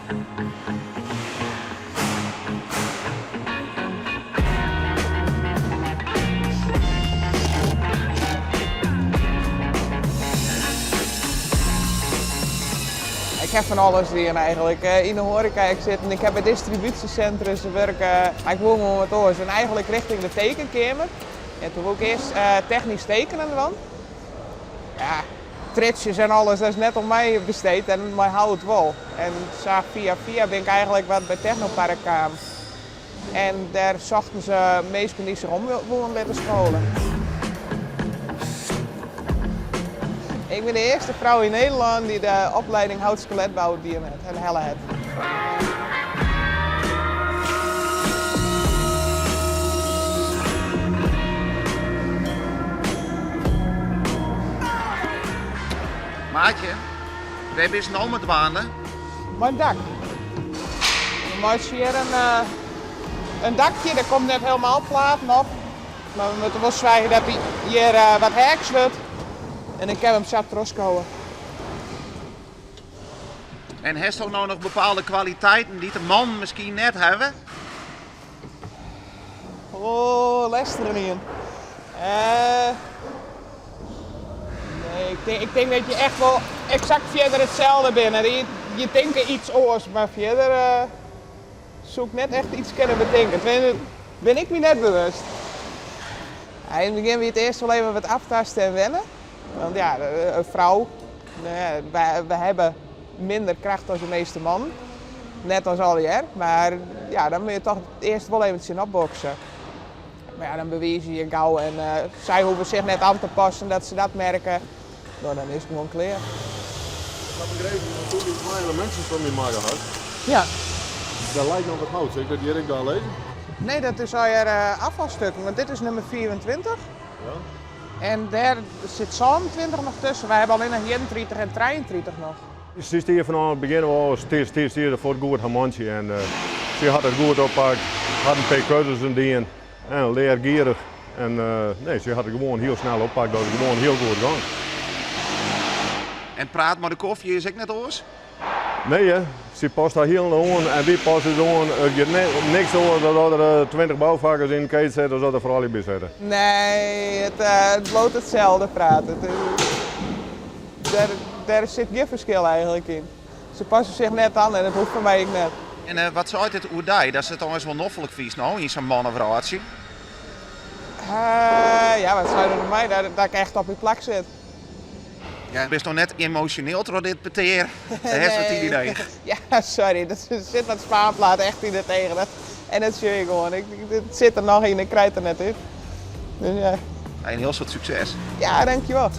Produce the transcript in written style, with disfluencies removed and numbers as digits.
Ik ha fan alles dien eigenlik. Yn de hoareka ek sitten, ik ha by distribúsjesintrums wurke, mar ik woe gewoan wat oars. En eigenlik rjochting de tekenkeamer. En toen woe ik earst technysk tekenen dwaan. Ja, triedsjes en alles, dat is net oan my besteed en mei hout wol. En sa fia fia bin ik eigenlik wat by Technopark kaam. En dêr sochten se minsken dy't sich om woenen litte skolen. Ik bin de earste frou yn Nederlân dy't de opleiding houtskeletbou dien hat en helle hat. Maatje, wêr bist no mei dwaande? Mei in dak. We meitsje hjir in, in dakje, der komt net helemaal platen op. Mar we moatte wol soargje dat dy hjir wat heaks wurdt en dan kinne we him sa trochskowe. En hasto no noch bepaalde kwaliteiten dy't de mannen miskien net hawwe? Oh, lêstige ien. Uh, nee, ik tink dat je echt wol eksakt fierder itselde binne. Je, je tinke iets oars, mar fierder uh, soe ik net echt iets kinne betinke. Bin ik my net bewust. Ja, yn it begjin wie it earst wol even wat aftasten en wennen. Want ja, in frou, we hawwe minder kracht as de measte mannen. Net as allegear, mar ja, dan moatte je toch earst wol even tsjinop bokse. Mar ja, dan bewize je je gau en sy hoege sich net oan te passen dat se dat merke. No, dan is it gewoan klear. Ik ha begrepen dat do dy twa elemintsjes foar my makke hast. Ja. Dêr leit noch wat hout, sil ik dat hjir ek del lizzen? Nee, dat is allegear afvalstukken, want dit is nummer 24. Ja. En dêr sit 27 noch tusken. Wy hawwe allinnich 31 en 33 noch. Sy stie fanôf it begjin ôf stie se fuort goed har mantsje en sy hat it goed oppakt, hat in pear kursussen dien en leargierich en nee, sy hat it gewoan hiel snel oppakt, dat is gewoan hiel goed gong. En praat mei de kofje is ek net oars? Nee hè, sy past har hielendal oan en wy passe ús oan. It giet niks oars dan dat der 20 boufakkers yn in keet sitte as dat der froulju by sitte. Nee, it bliuwt itselde praat. Dêr sit gjin ferskil eigenlik yn. Se passe sich net oan en dat hoecht foar my ek net. En wat seit it oer dy, datst it eins wol noflik fynst no yn sa'n mannewrâldsje? Ja, wat seit it oer my? Dat ik echt op myn plak sit. Ja, bist no net emosjoneel troch dit petear? Dêr hast wat yn dyn each. Ja, sorry, der sit wat spaanplaat echt yn it each. En dat sjoch je gewoan. It sit der noch yn, ik krij it der net út. Dus ja. In hiel soad sukses. Ja, dankjewol.